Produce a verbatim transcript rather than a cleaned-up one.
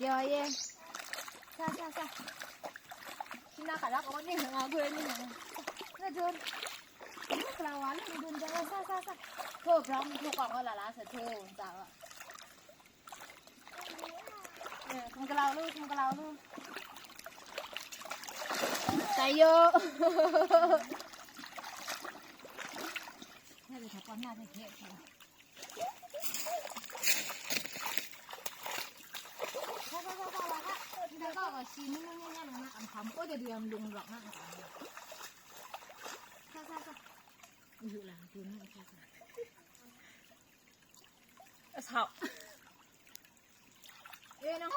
Yo ye. Sa, sa, sa. Sina kala ko ni nga gue ni na. Na jor. Ni kala wa ni dun jang sa, sa, sa. To brown to ko la la sa to sa. Eh, kum kalau lu, kum kalau lu. Kayo. Na de ta pon na de ke. Sa, sa, sa, sa, sa. Nda ka wa shi ni ni ni ni na am kam ko de du yam lung lok na. Sa, sa, sa. Yu la, yu na, sa, sa. Asau. Eh, nang.